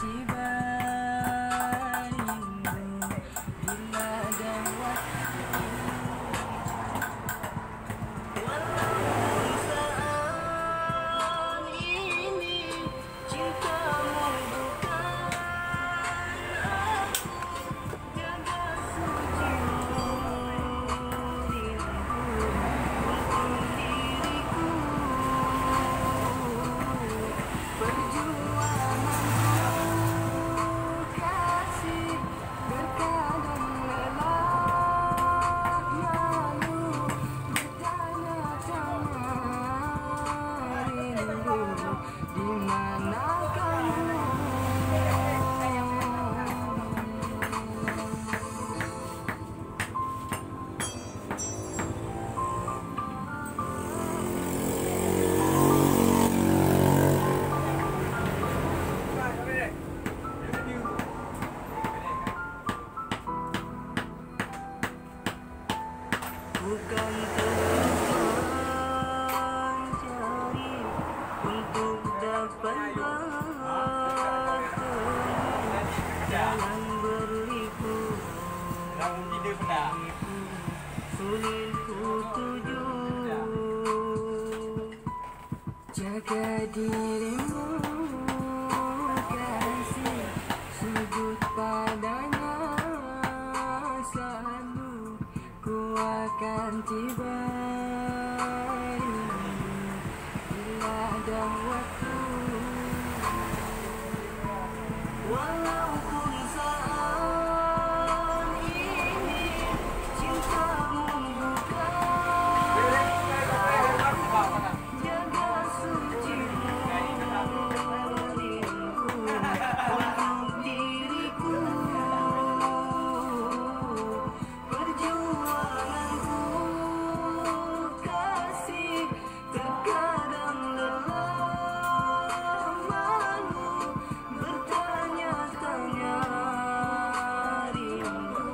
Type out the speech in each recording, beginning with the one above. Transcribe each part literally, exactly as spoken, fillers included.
Tiba rindu bila dah waktu. Walaupun saat ini cintamu bukan aku, jaga suci rindu untuk diriku. Perjuanganku kasih, terkadang lelah malu bertanya-tanya rindu di mana kamu. Bukan terlalu mencari untuk dapat bertemu, jalan berliku sulit ku tuju. Jaga dirimu, kasih, sujud padanya selalu. Ku akan tiba bila ada waktu. Walaupun saat ini cintamu bukan, jaga suci rindu untuk diriku. Perjuanganku kasih, terkadang lelah malu bertanya-tanya rindu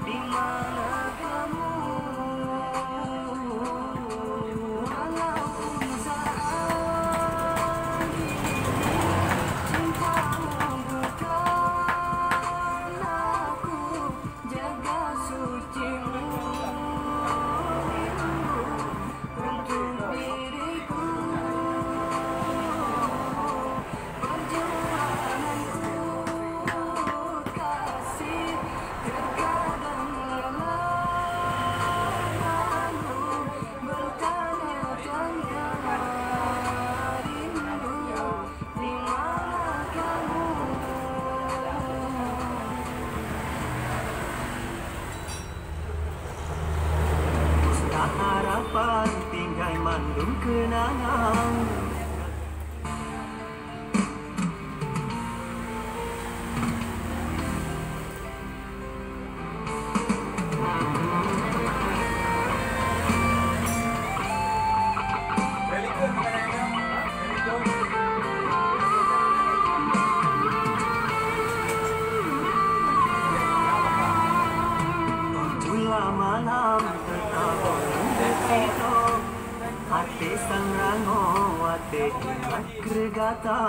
di mana kamu. Walaupun saat ini cintamu bukan aku, jaga suci rindu untuk diriku. Perjuanganku kasih, terkadang lelah malu bertanya-tanya rindu. Di mana kamu? Musnah harapan, tinggai mandum keunangan. Pula malam teutabong di sinoe, até sang rangoe watèe ingat keu gata.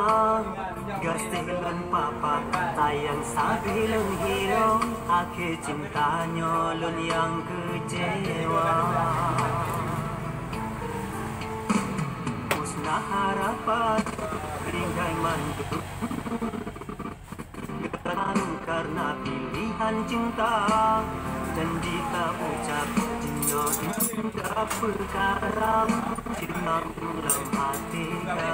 Gaséh lôn papa, sayang sabe lôn hireuen, akhé cinta nyoe lôn nyang keucewa. Musnah harapan, tinggai mandum keunangan karena pilihan cinta. Janji taucap jinoe indah peukara, cinta lam até ka.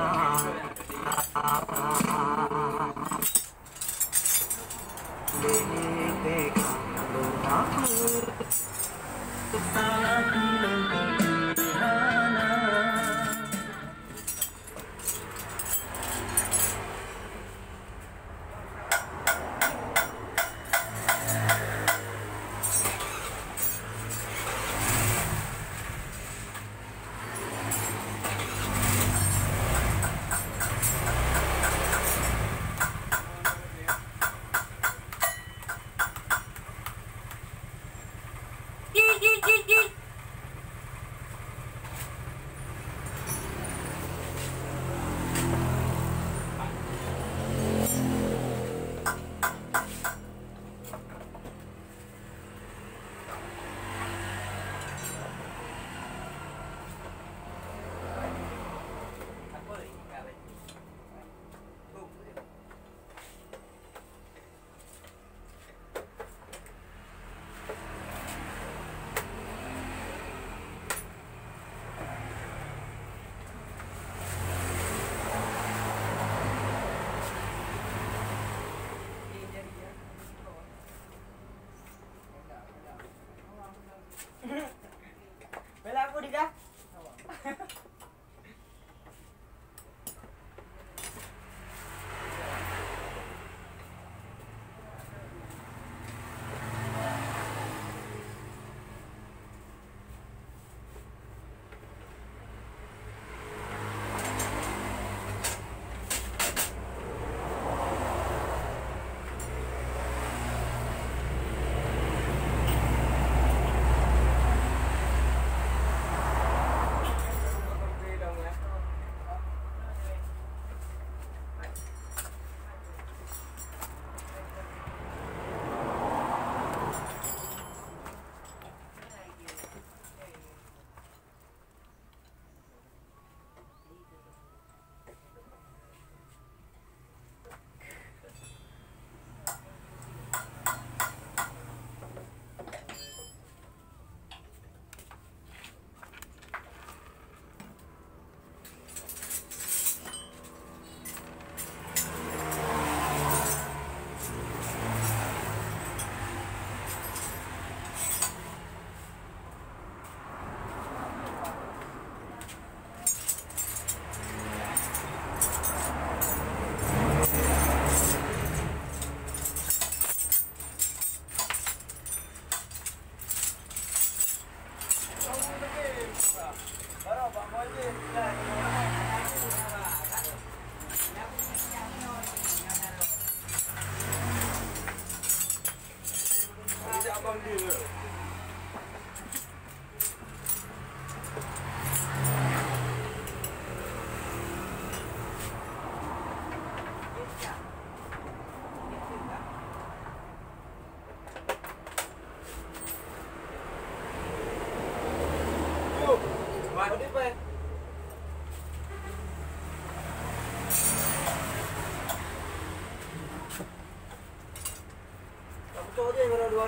Betul, belum, belum, belum.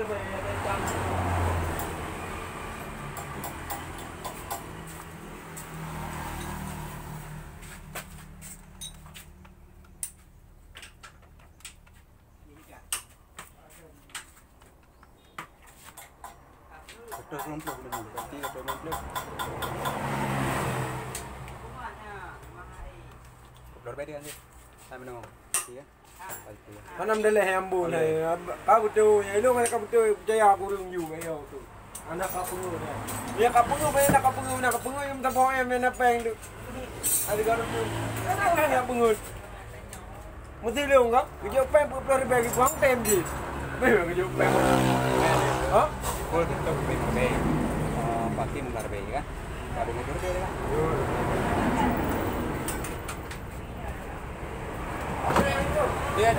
Berarti betul, belum, belum. Keluar beda nanti. Saya menunggu. Iya. Mana meudaléh nyang bu na, ka beutôi, ilong ka beutôi, peucaya aku ureueng ju, ayo tu. Anak ka peungeuh na. Ya ka peungeuh, banyak nak ka peungeuh, nak ka peungeuh, nyang meutabong, nyang main apa yang tu. Ada garam tu. Nak peungeuh. Mesti ilong ka? Kejok pèng peuet ploh ribèe, buang tem jih. Memang kejok pèng. Ha? Pukul tutup pèng. Ah, pasti mungkar baik kan? Kalau begitu dia kan? Iya.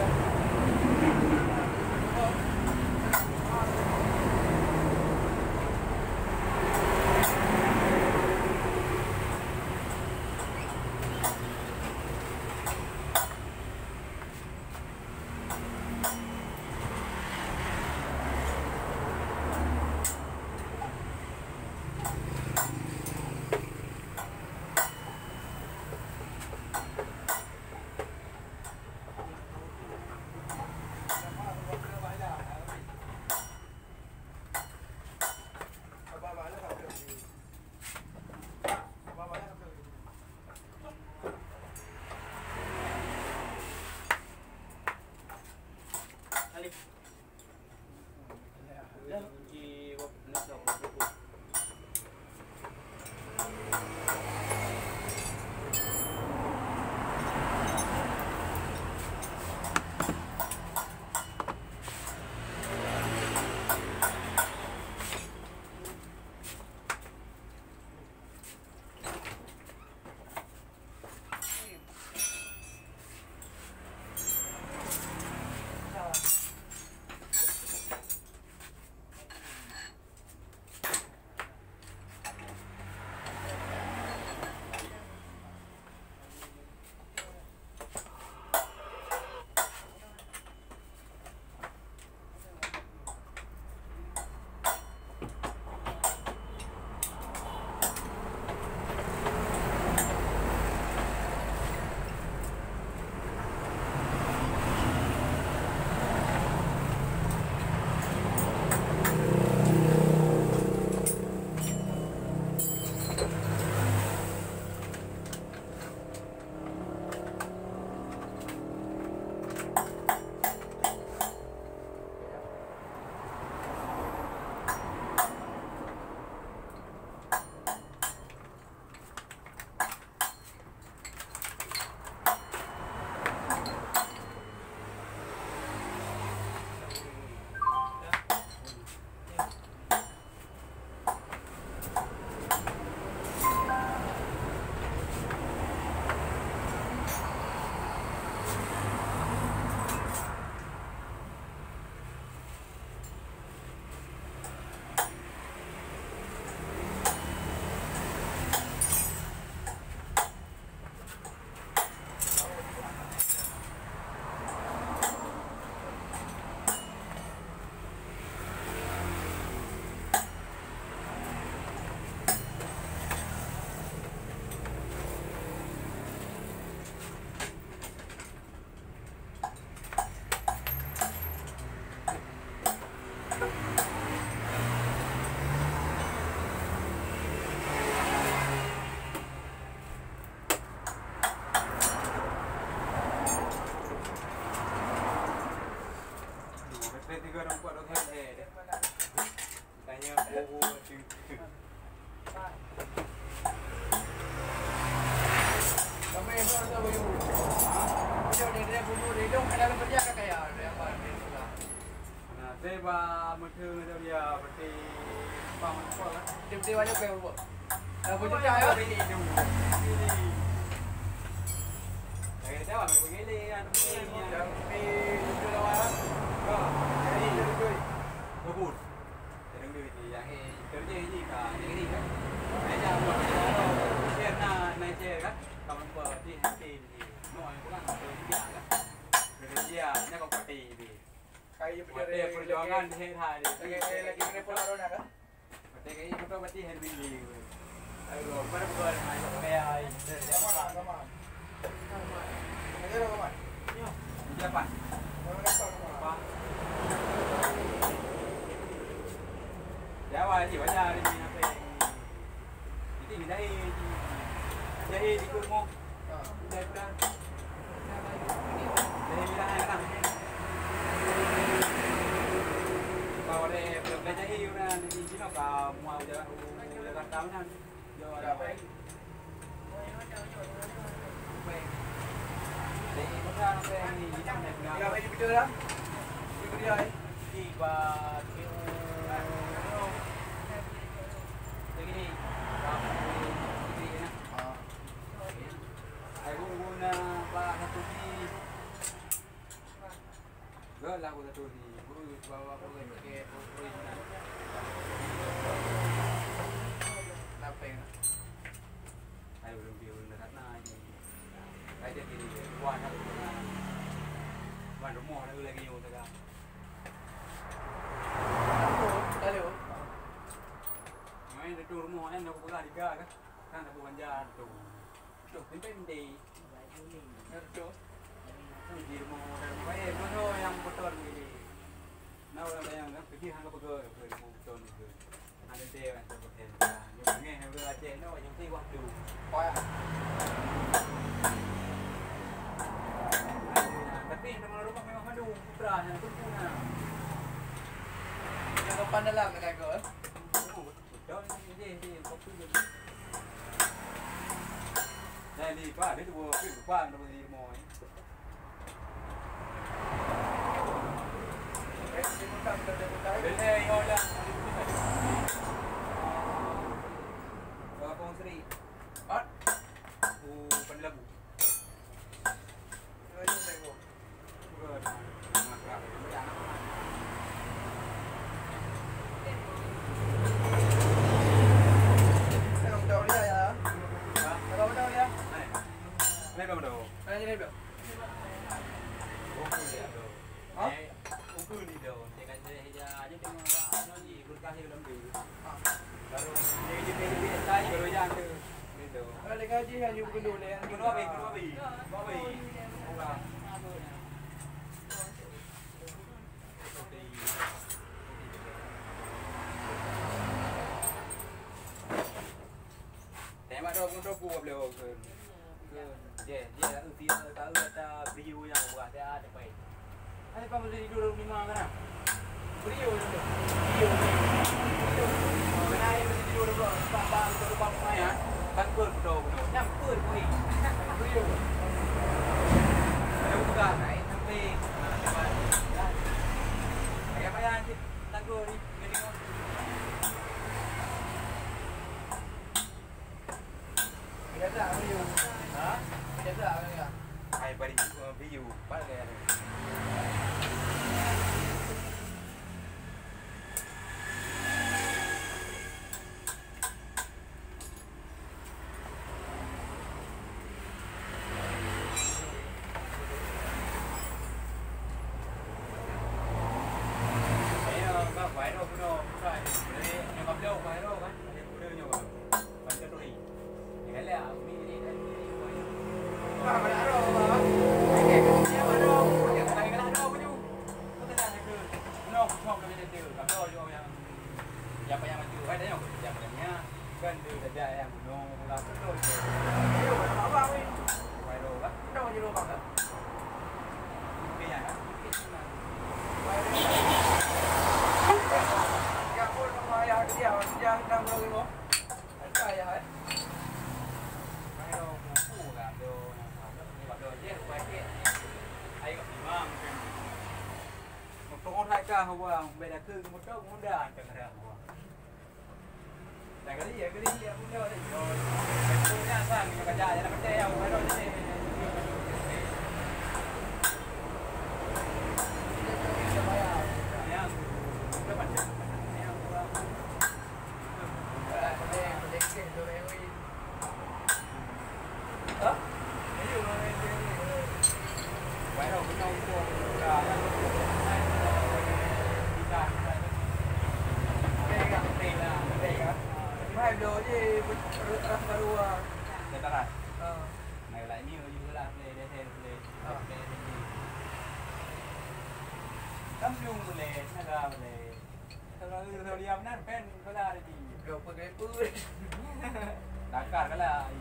Watèe peujuangan hèk hai. Lagi, lagi kena pula roda kah? Watèe kayèe moto berarti hand wheel. Ayo, mana bukan? Ayo, kayak ai. Sama, sama. Ayo, sama. Siapa? Sama, sama. Apa? Jawa aja, baca hari ini apa? Jadi, ni jahit. Jahit di kurmo. Jahit dah. Jahit dah, ya, kan? Bawa deh, belum dah jahit, udah. Jadi, sini, kamu mau jalan, jalan tahunan. Yo, ada apa? Göt lah aku satu ni. Aku bawa aku ke, ke, ke, ke, Lapeng. Hai, belum dia, belum dah nak, ni. Hai, dia kini, wan aku na. Wan rumoh na lagi nyoe teuka. Lalu, lalu. Main tu rumoh kan, aku peugah tiga kan. Kan aku banjar tu. Tu, pintai-pintai. Ngerti? Di rumah orang baik, mana yang betul ni? Nah, orang bayang kan, pergi hang ke peugah, ke rumah betul ni ke. Ada dia kan, tak pakai. Dia pengen, dia Aceh ni, yang penting waktu. Oh, ya. Tapi, nama rumah memang madu, putra, yang tu pun, ha. Yang depan dalam, kata aku, eh. Oh, betul, ni, ni, ni, kopi je. Dah ni, Pak, dia tu kopi, Pak, nama ni, rumah ni. Bela yo lah. Bawang seri. Pat. Oh, pandai labu. Yo, yo, tengok. Bukan. Masak. Tengok, tengok dia ya. Ha? Tengok, tengok dia. Hai. Hai, tengok, tengok. Hai, tengok, tengok. Buku dia tu. Ha? Eh, buku ni tu. Dia kata dia, dia tengok tak, anu ni, kulkas dia dalam tu. Ha. Baru dia, dia, dia, dia, dia, baru yang tu. Dia tu. Kalau dia gaji, hanya buku dulu, yang Bunuh habis, bunuh habis. Bunuh habis. Orang. Tembak dua puluh dua puluh boleh ke? Ke, je, je, aku tiba tahu kata beriu yang buat dia ada baik. Ada pun boleh tidur di rumah kan? Beriu tu. Beriu. Beriu. Kena air boleh tidur dulu. Sebab bang tu lupa pemain. Kan pun betul betul. Nyam pun pun. Beriu. Ada buka naik sampai. Ayah payah cik tanggul ni. Biasa beriu. Ha? Biasa beriu. Hai bari beriu. Pada gaya tu. Siapa yang maju? Ada yang siapa yang kan tu saja yang gunung pula betul je. Ayo, abang ni. Wai lo kan? Tahu je lubang kan? Okey ya kan? Ya pun sama ayah dia, dia enam puluh ribu. Ada ayah eh. Wai lo buku kan tu. Ni pada je, wai ke. Ayo imam. Motor hai kah wang, beda ke motor muda tengah wang. Dah kali ya, kali ya, muda ni. Motor ni asal ni kerja je nak kata ya, baru ni. Yang, kita macam yang kurang. Ras baru, ah. Dataran. Ah. Nah, lah ini uji lah, boleh, dia saya boleh. Ah. Boleh, boleh. Kampung boleh, Naga boleh. Kalau dia benar, pen bola ada di. Berapa kali pun. Dakar kalah.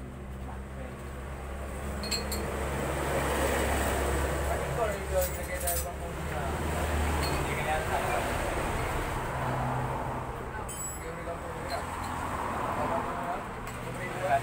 Ada gol juga sebagai dari Bang Bobi. Dia kena atas. Dia boleh gampang juga. Abang Bobi, Bobi dua.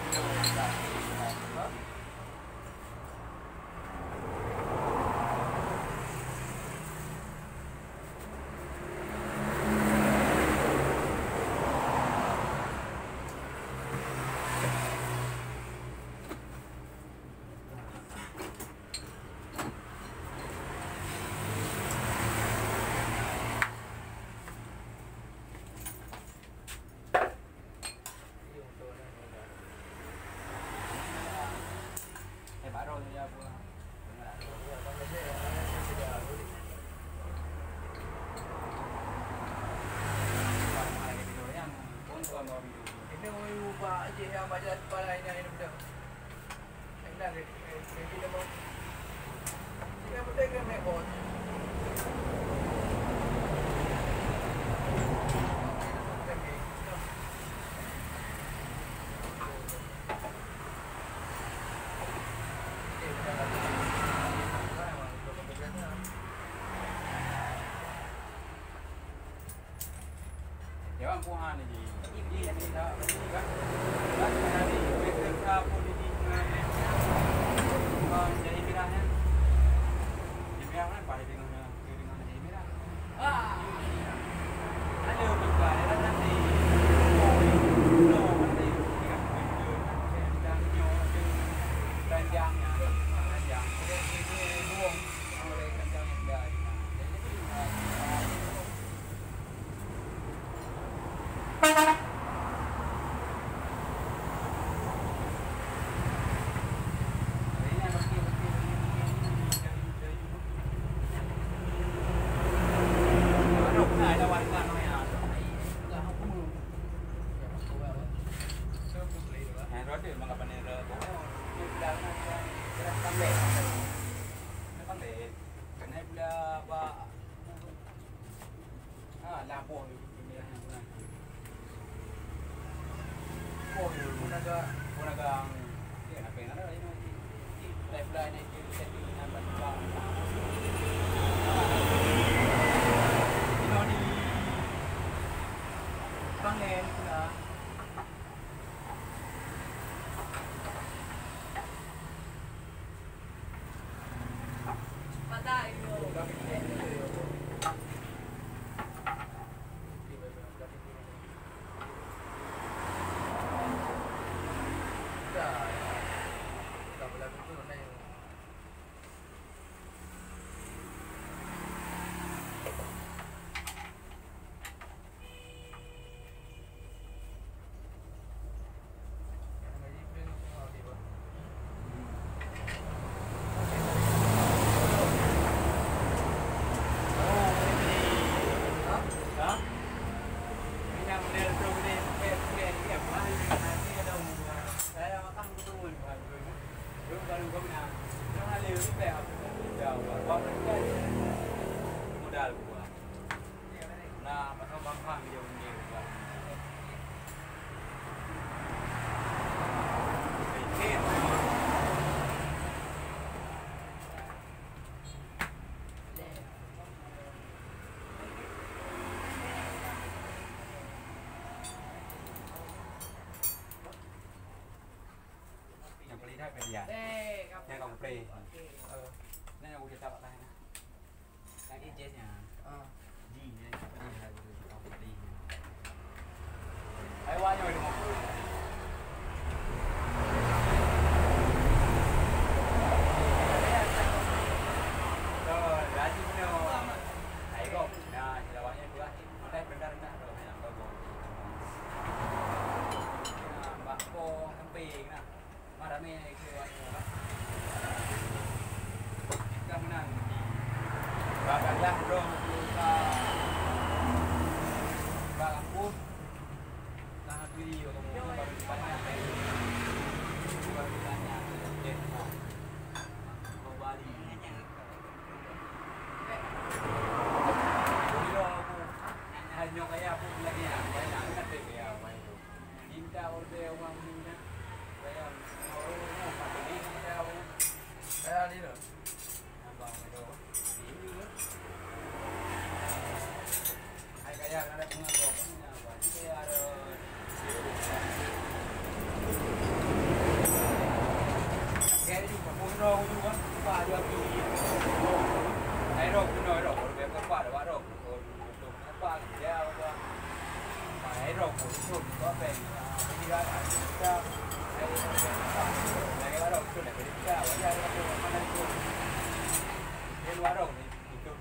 Ha? Nyang paling dah ke dia. Nyang kamu play. Nah, yang udah tak tahu. Lagi jazz nya. Ah. Di nya, di nya, di nya. Hai, wah, nyoe di mana? Tuh, jadi nyoe. Hai, kok. Nah, selawat nya dua. Makai benda rendah tu, yang bagus. Nah, bakpo samping nah. Mah ramai keluar ni, Pak. Kita menang. Bak galah, bro, tu ka. Bak kampus. Nah, tu dia, kamu baru banyak.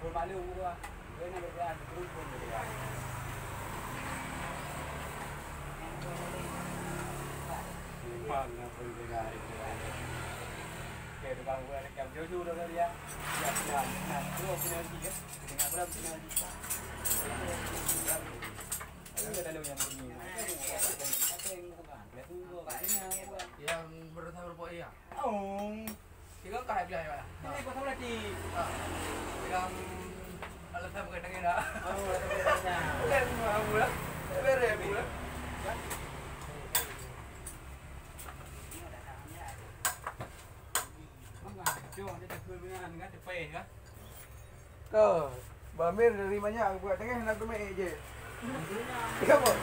Maklum gua. Gua nak berdoa, berkerumun berdoa. Simpang nak berdoa, berdoa. Oke, tukang gua rekam jujur dah dia. Ya, ya, nah, tu penalti ya. Dengan berapa penalti? Ada dalam yang murni. Ada yang bukan. Ada yang bukan. Yang berusaha berbuat iya. Oh. Tiga kah bilang ya? Ini kau tahu nanti. Ah. Yang alasan bukan dengan dah. Oh, alasan bukan dengan dah. Kan mau lah. Bere pula. Mangga, jom kita ke dengan dengan depan kan. Ka, Bamir dari manyak buat tengah nak keumek je. Ya, Bos.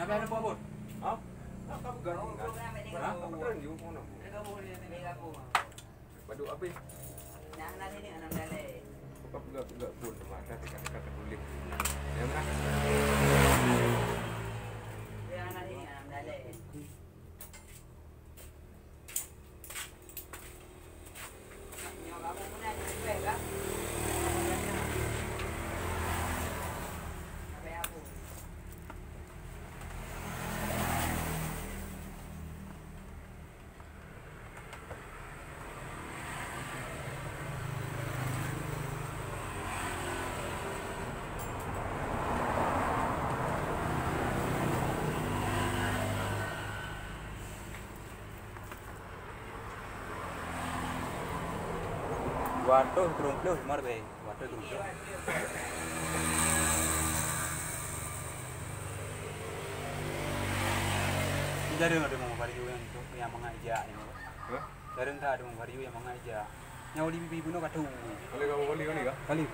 Kenapa ada buat, Bun? Ha? Tak, tak pegang. Ha? Tak pegang, you. Baduk habis. Nah, nah, sini, anam dalai. Bukan peugah-peugah pun, mata teka-teka tertulis. Ya, mana? Ya, nah, sini, anam dalai. Nyoe kamu pun ada, kan? Sampai aku. Dua ratus tujuh puluh lima lebih. Waduh, gerumpung. Jareueng ada mama Vario nyang, nyang mangat ijak nyoe. Hah? Jareueng that ada mama Vario nyang mangat ijak. Nyang oli bibi bunoe ka tu. Oli ka, oli, oli ka? Kali.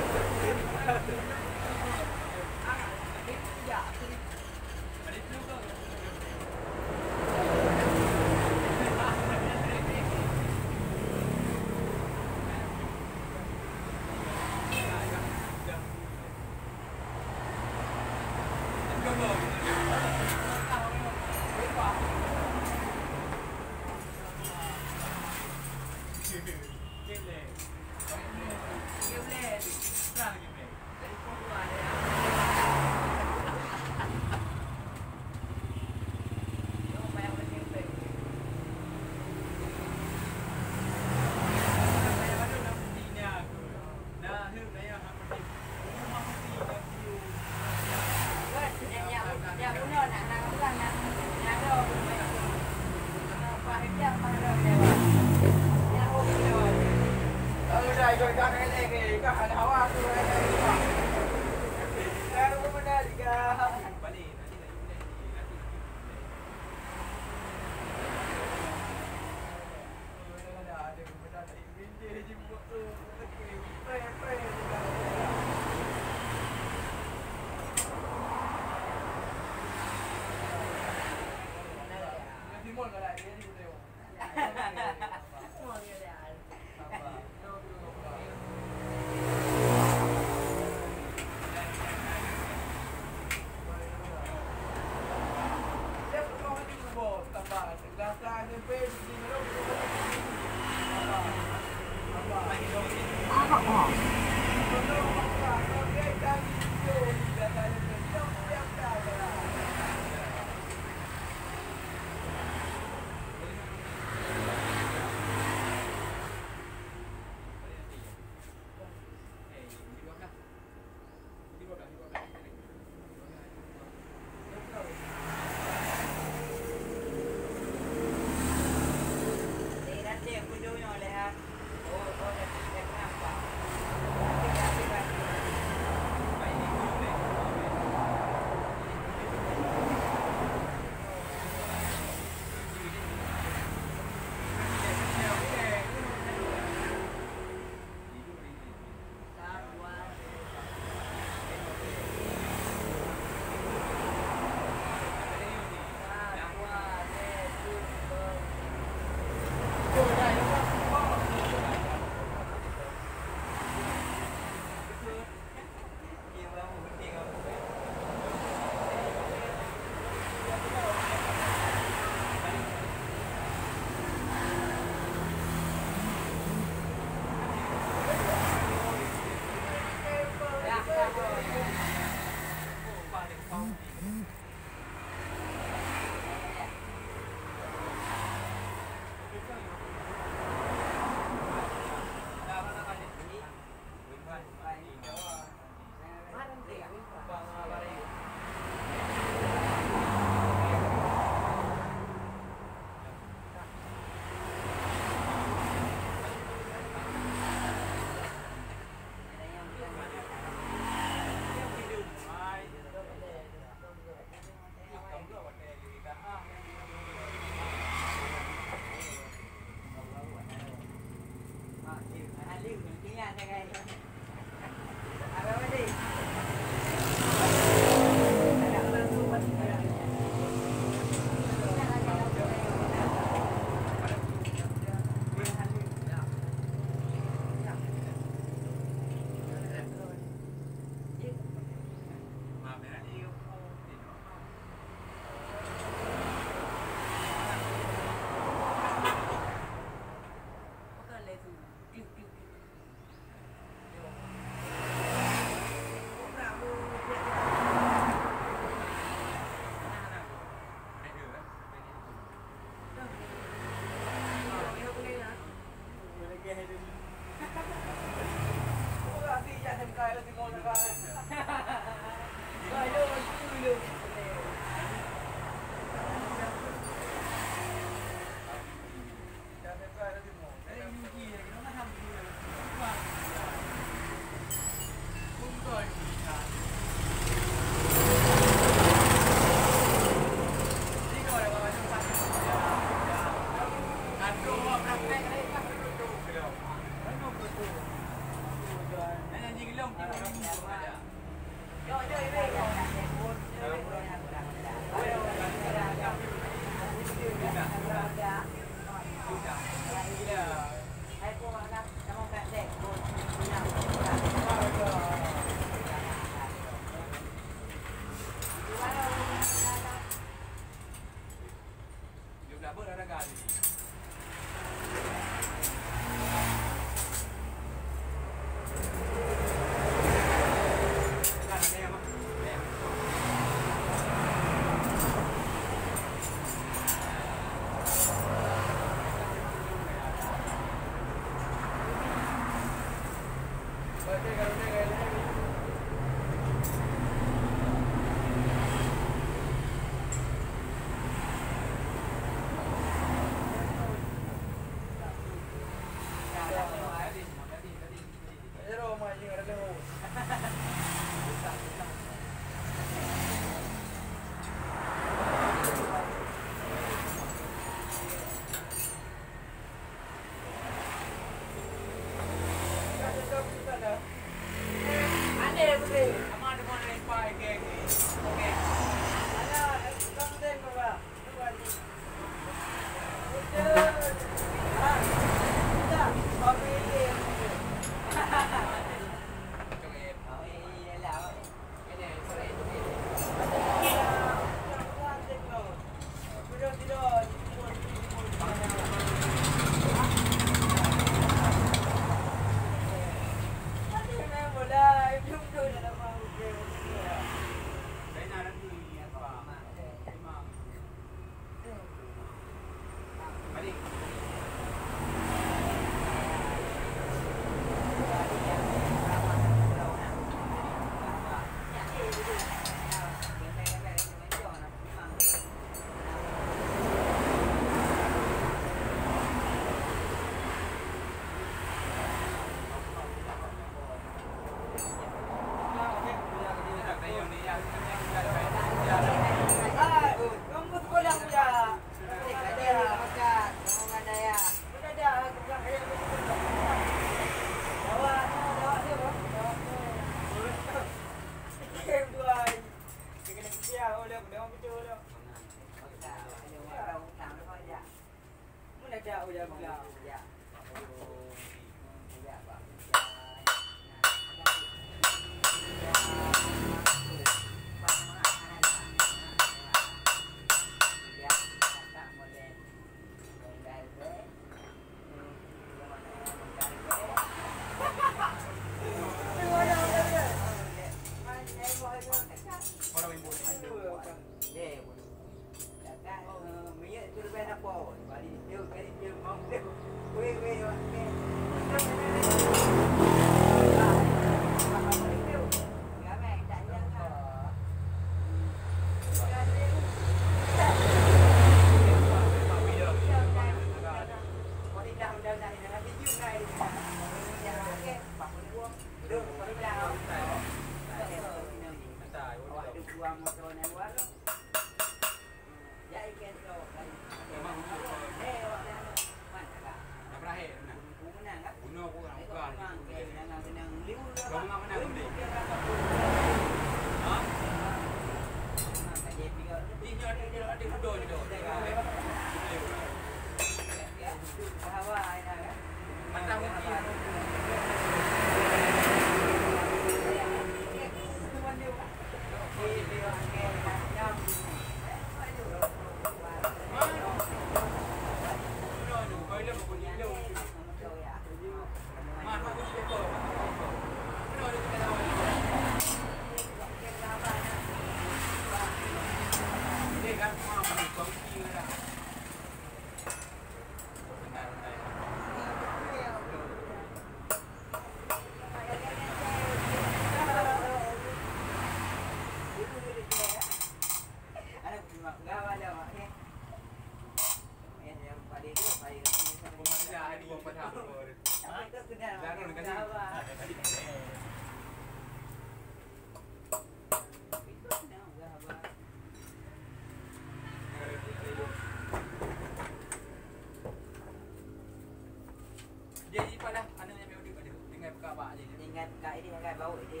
Jadi, padah anu nyampe udip ada. Tinggai pekak bak je. Tinggai pekak ini, tinggai bau ini.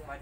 Hai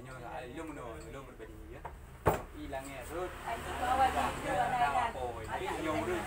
nyoe, ah, lôn meunoe, lôn pribadi, ya. I langèt rhot. Ai, tu kawan kita, kawan lain. Oh, ini nyong rhot.